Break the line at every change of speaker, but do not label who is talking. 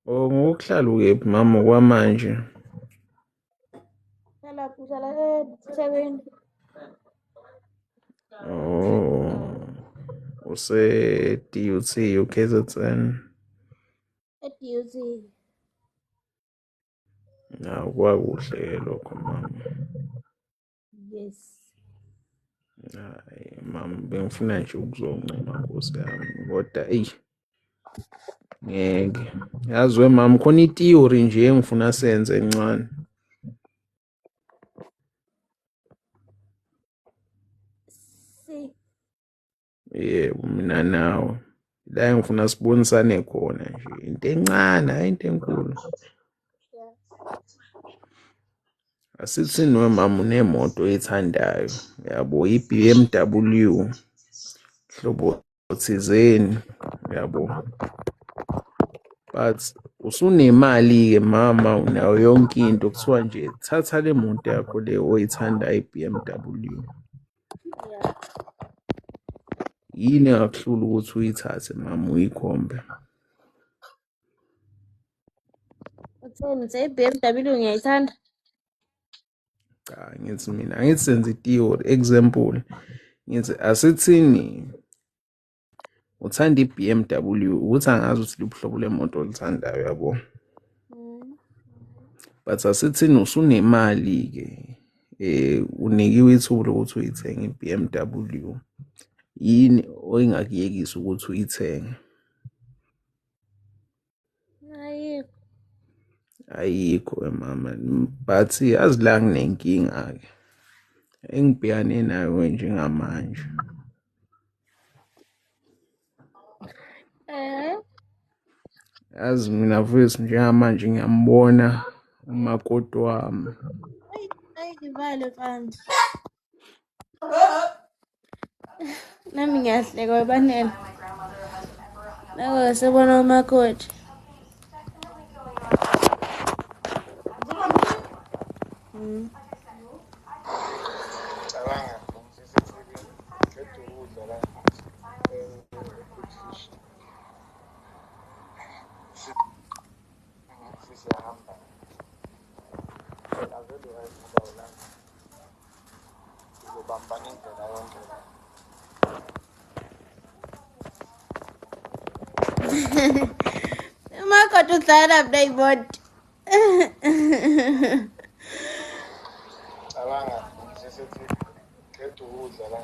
Oh, ngokuhlala ukephi mama okwamanje?
Hlala ngihlala eThekwini.
Oh, use-DUT UKZN.
E-DUT.
Nawu kwakuhle-ke lokho mama.
Yes.
Hayi mama, bengifuna nje ukuzoncoma nkosi yami kodwa eyi ngeke. Yazi we mama khona i-theory nje engifuna senze encane.
Si.
Yebo mina nawe. La engifuna sibonisane khona nje into encane hayi into enkulu.
Yeah.
Asithi nomama unemoto oyithandayo yabo i-BMW hlobo thizeni yabo but usunemali-ke mama unayo yonke into kuthiwa nje thatha le moto yakho le oyithandayo i-BMW.
Yeah.
Yini engakuhlula ukuthi uyithathe mama uyikhombe?
Utheni uthe i-BMW ngiyayithanda?
Cha ngithi mina angithi senze i-theory example ngithi asithini uthanda i-BMW ukuthi angazi ukuthi luphi uhlobo lwemoto oluthandayo yabo. But asithini usunemali-ke unikiwe ithuba lokuthi uyithenge i-BMW. Yini oyingakuyekisa ukuthi uyithenge?
Ayikho.
Ayikho mama, but yazi la nginenkinga-ke engibhekane nayo njengamanje. Yazi mina mfethu njengamanje ngiyambona umakoti wami.
Ayi ngivale mfana. Nami ngiyahleka webanele. Nawe sebona umakoti.
Cabanga ngiseseThekwini ngiqeda ukudla la e-Big Fish. Sesiyahamba. Avele right ngoba ulana. Sizobambana indlela yonke la.
Umakoti udlala playboard.
Cabanga ngiseseThekwini ngiqeda ukudla la